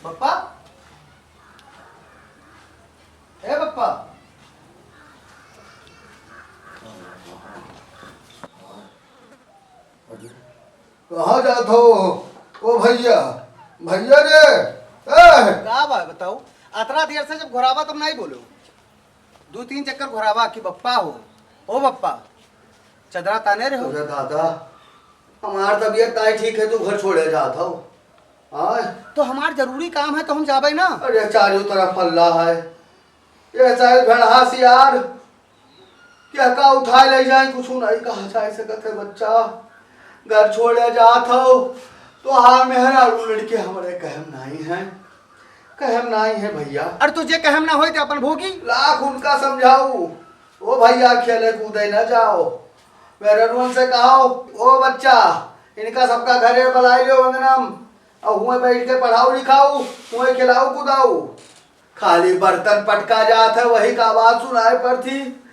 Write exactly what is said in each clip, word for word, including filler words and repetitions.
पप्पा, ए पप्पा। कहाँ जात हो? ओ भैया, भैया रे, ए! का बा बताओ? अतना देर से जब घुरावा तब नाहीं बोलो। दू तीन चक्कर घुरावा कि बप्पा हो, ओ बप्पा, चदरा ताने रहो। अरे दादा, हमार तबीयत नाहीं ठीक है, तू घर छोड़े जात हो। आय। तो हमार जरूरी काम है तो हम जाबे ना। अरे चारों तरफ हल्ला है, ये चाहे भेड़हास यार, क्या का उठाए ले जाए, कुछ नहीं कहा जा सकत है। बच्चा घर छोड़े जात हो, तोहार मेहरारू लड़के हमरे कहम नाहीं है, कहम नाहीं है भैया। अरे तो जे कहम ना होई ते अपन भोगी। लाख उनका समझाऊ, ओ भैया खेले कूदे न जाओ, मेहरारून से कहाओ, ओ बच्चा इनका सबका घरे बुलाए लियो अंगनम, और हुए बैठ के पढ़ाओ लिखाओ, हुए खिलाओ कुदाओ। खाली बर्तन पटका जात है, वही का आवाज सुनाए पड़ती।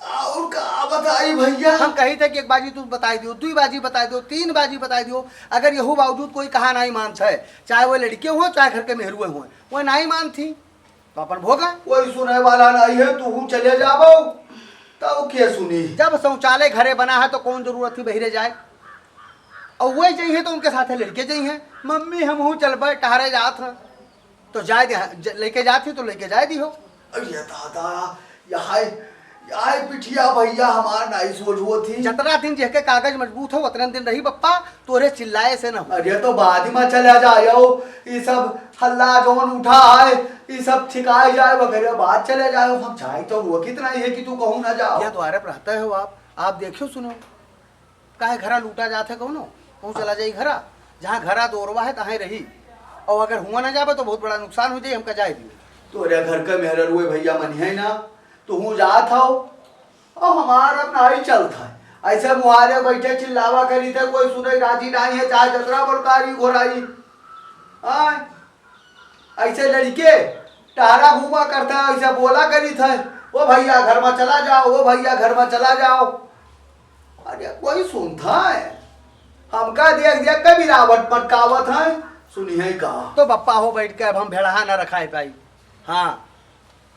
और का बताई भैया? हम कही थे कि एक बाजी तू बताई दियो, दुई बाजी बताई दियो, तीन बाजी बताई दियो, अगर यहू बावजूद कोई कहा नाहीं मानत है, चाहे वो लड़के हो, चाहे घर के मेहरुए हो, वो नाहीं मानती, तो अपन भोगा। कोई सुने वाला नाहीं है, तू चले जाबो, तब के सुनी? जब शौचालय घरे बना है, तो कौन जरूरत थी बहिरे जाए? और वही जइहैं तो उनके साथे लड़के जइहैं, "मम्मी, हमहू चलबे, टहरे जात हैं।" तो जाए दे, ज-, लेके जात ही तो लेके जाए दी हो। अरे दादा, यह, यह पिठिया भैया हमार नाहीं सोझ होत ही। जतना दिन जेहके कागज मजबूत हो, उतने दिन रही बप्पा, तोरे चिल्लाए से न हो। अरे तो बाद में चले जायो, ये सब हल्ला जौन उठा है, ये सब छिकाए जाए वगैरह, बाद चले जायो, हम जाए तो रोकित नाहीं है कि तू कहूँ ना जाओ। या द्वारे पर रहते हो आप, आप देखियो सुनो। काहे घरा लूटा जात है कौनो? कहूँ चला जाई घरा, जहाँ घरा दोरवा है तहाँ रही। और अगर हुआ ना जाबे तो बहुत बड़ा नुकसान हो जाई, हमका जाए दियो। तोरे घर के मेहररुए भैया मनिहैं ना, तुहूँ जात हो, और हमार अब नाहीं चलत है। ऐसे मुहारे बैठे चिल्लावा करी थे, कोई सुने राजी नाहीं है, चाहे जतरा बलकारी घोराई। हाँ? ऐसे लड़के टहरा घूमा करता है, ऐसे बोला करी थे, "ओ भैया घर में चला जाओ, ओ भैया घर में चला जाओ।" अरे कोई सुनता है? हमका देख देख के मिलावट पटकावत है, सुनिहैं का? तो बप्पा हो बैठ के अब हम भेड़हा न रखाए पाई। हाँ,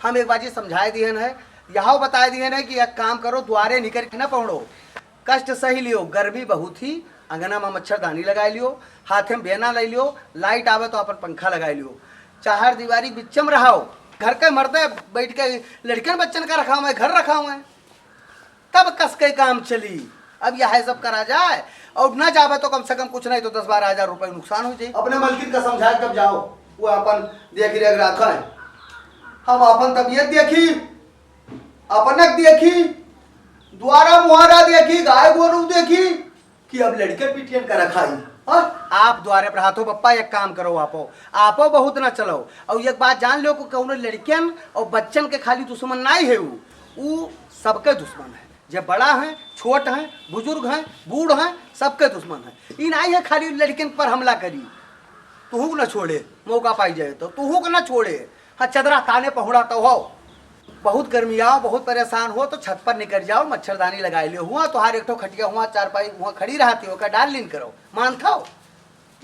हम एक बाजी समझाए दिहन है, यहू बताए दिहन है कि एक काम करो, द्वारे निकर के न पहुँड़ो, कष्ट सही लियो, गर्मी बहुत ही, अंगना में मच्छरदानी लगाए लियो, हाथे में बेना ले लियो, लाइट आवे तो अपन पंखा लगाए लियो, चाहर दीवारी बिच्चम रहाओ, घर के मर्दे बैठ के लड़कन बच्चन का रखावे, घर रखावे, तब कस के काम चली। अब यह सब करा जाए और ना जावे तो कम से कम कुछ नहीं तो दस बारह हजार रुपए नुकसान हो जाए। अपने मलकिन का समझाए तब जाओ, वो अपन देख रेख रखा है, हम अपन तबीयत देखी, अपनक देखी, द्वारा मुहारा देखी, गाय गोरू देखी कि अब लड़के पिटियन का रखाई। हाँ? आप द्वारे पर हाथो बप्पा, एक काम करो, आपो, आपो बहुत ना चलो। और एक बात जान लो कि कौनो लड़कियन और बच्चन के खाली दुश्मन नाहीं है, ऊ, ऊ सबके दुश्मन है। जे बड़ा है, छोट है, बुजुर्ग है, बूढ़ है, सबके दुश्मन है। ई नाहीं है खाली लड़कियन पर हमला करी। तुहू न छोड़े, मौका पाई जाए तो तुहू को न छोड़े। हाँ, चदरा ताने पहुँड़ा तो हो। बहुत गर्मी आओ, बहुत परेशान हो तो छत पर निकल जाओ, मच्छरदानी लगाए लियो हुआ, तोहार एक ठो खटिया हुआ, चारपाई हुआ खड़ी रहती हो, का डाल लीन करो, मानता हो?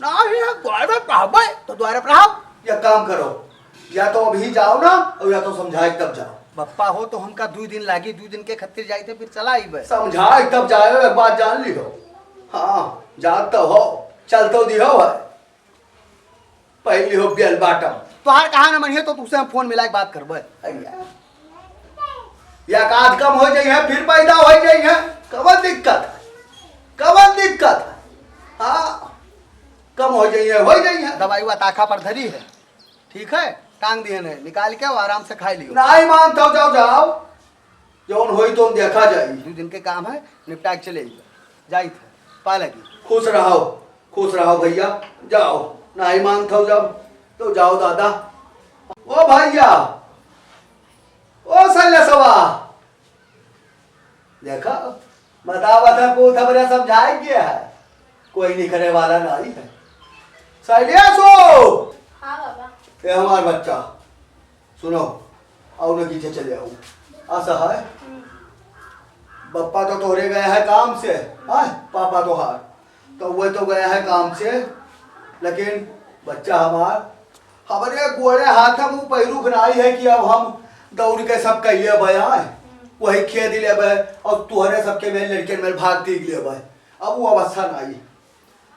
नाहीं, हम द्वारे पर रहबे, तो द्वारे पर रहो। या काम करो, या तो अभी जाओ ना, और या तो समझाए तब जाओ। बप्पा हो तो हमका दू दिन लागी, दू दिन के खत्तिर जाई थे, फिर चला आईबे। समझाए तब जाओ, एक बात जान लियो। हाँ, जात तो हो, चल तो दिहो है। पहली हो बेल बाटम। तोहार कहा न मनिहे तो तुसे हम फोन मिला के बात करबे। अइया। या काज कम हो जाई है, फिर पैदा हो जाई है। कवन दिक्कत है? कवन दिक्कत है? हाँ, कम हो जाई है, हो जाई है। दवाई वा ताखा पर धरी है, ठीक है, टांग दिहन है, निकाल के और आराम से खाई लियो। नाहीं मानत हो, जाओ, जाओ। जौन होई तौन देखा जाई। दू दिन के काम है, निपटा के चले आइए। जाइत है, पा लगी। खुश रहो, खुश रहो भैया, जाओ। नाहीं मानत हो जब, तो जाओ दादा। ओ भैया, ओ सैलेसवा, देखा, बतावत है पूत हमरा समझाए गया है, कोई निकरे वाला नाहीं है। सैलेसो! हाँ बाबा। ए हमार बच्चा, सुनो, आओ ना पीछे चले आओ। ऐसा है, बप्पा तो तोहरे गया है काम से, हाँ, पापा तोहार, तो वो तो गया है काम से, लेकिन बच्चा हमार हमरे गोड़े हाथ में ऊ पैरुख नाई है कि अब हम दौड़ के सब कइले बे आए, वही खेद लेबे और तुहरे सबके में लड़कन में भाग तीग लेबे। अब वो अवस्था नाई।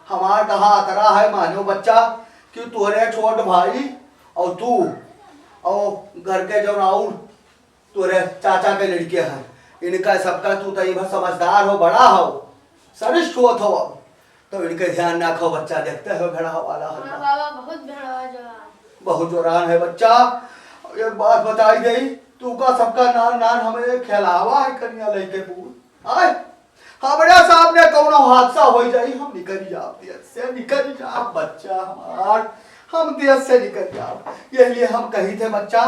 हमार कहा अतरा है मानो बच्चा कि तुहरे छोट भाई और तू और घर के जौन और तोरे चाचा के लड़के हैं, इनका सबका तू तई भर समझदार हो, बड़ा हो, सरिष्ठ होत हो, तो इनके ध्यान रखो बच्चा, देखते हो भेड़वा वाला हो। हाँ बाबा, बहुत भेड़वा जोरान। बहुत जोरान है बच्चा। एक बात बताई दई, तू का सबका नान नान हमें खेलावा है कनिया लइके पूत। आय, हमरा सामने कौनो हादसा हो जाई, हम निकल जाब देश से, निकल जाब बच्चा हमार, हम देश से निकल जाब। यही लिए हम कही थे बच्चा,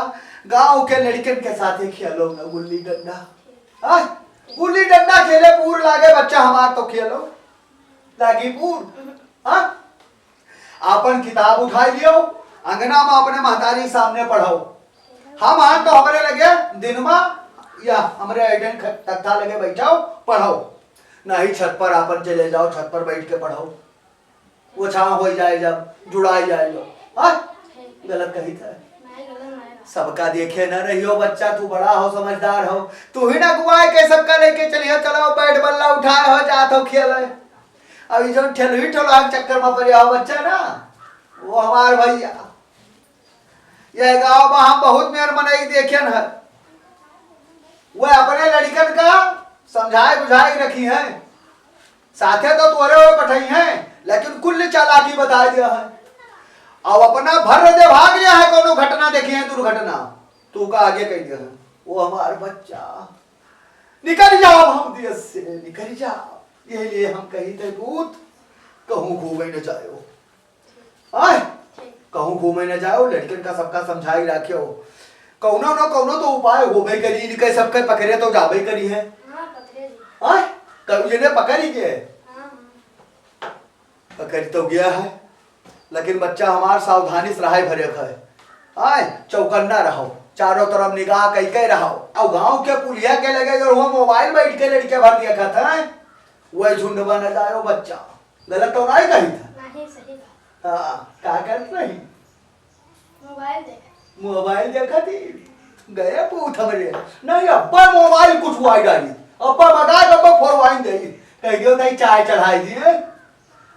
गांव के लड़कन के साथे खेलो न गुल्ली डंडा। हाँ? गुल्ली डंडा खेले पूर लागे बच्चा हमार तो खेलो। लागी पूर। हाँ? आपन किताब उठाई लियो, अंगना में अपने महतारी के सामने पढ़ो। हम आन तो हमरे लगे दिन में या हमरे ऐठन ख-, तख्ता लगे बैठाओ, पढ़ो। नहीं छत पर आपन चले जाओ, छत पर बैठ के पढ़ो। वो छाँव हो जाए जब, जुड़ाई जाए लो। हाँ? गलत कही था। नहीं, गलत नहीं रहा। सबका देखे न रहियो बच्चा, तू बड़ा हो, समझदार हो। तू ही ना अगुवाए के सबका लेके चलियो, चलो बैट बल्ला उठाए हो, जात हो खेले। अभी जो ठेलही ठेलहा के चक्कर में पड़े हो बच्चा ना, वो हमार भैया। ये गाँव में हम बहुत मेर मनई देखेन है, वो अपने लड़कन का समझाए बुझाए रखी हैं। साथे तो तोरे वो पठाई हैं, लेकिन कुल चालाकी बताए दिया है। अब अपना भर दे भाग लिया है, कोनो घटना देखी है, दुर्घटना, तू का आगे कह दिया है, वो हमार बच्चा। निकल जाओ हम देश से, निकल जाओ। यही लिए हम कही थे पूत, कहूँ घूमे न जाओ। आय, कहूँ घूमे न जाओ, लड़कन का सबका समझाई रखियो। कौनो न कौनो तो उपाय होबे करी, इनके सबके पकड़े तो जाबे करी है। हाँ, पकड़े जी। आय, करू जने पकड़ी के। हाँ, हाँ। पकड़ तो गया है, लेकिन बच्चा हमार सावधानी से रहाई भरे है। आय, चौकन्ना रहो, चारों तरफ निगाह कई के रहो। और गांव के पुलिया के लगे जो वो मोबाइल बैठ के लड़के भर दिया खाता है, वही झुंड बन जाए वो बच्चा। गलत तो नहीं कही था? नहीं, सही बात। हाँ, का करत रही? मोबाइल देखत। मोबाइल देखत ही? गए पूत हमरे। नहीं, अब्बा मोबाइल कुछ वाई डाली। अब्बा मगा के अब्बा फोरवाइन दे। कह दियो ताई चाय चढ़ाई दिए।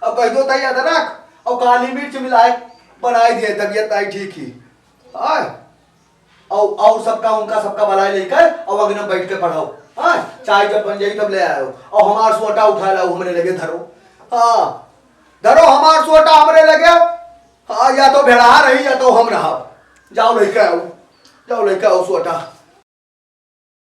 अब कह दियो ताई अदरक और काली मिर्च मिलाए बनाई दिए, तबियत ताई ठीक ही। आय। और, और सबका, उनका सबका बुलाए लेकर और अंगना बैठ के पढ़ाओ। हाँ, चाय जब बन जाई तब ले आयो। और हमार सोटा उठा लाओ, हमरे लगे धरो। हाँ, धरो हमार सोटा हमरे लगे। हाँ, या तो भेड़ाहा रही या तो हम रहा। जाओ लेके आओ, जाओ लेके आओ सोटा।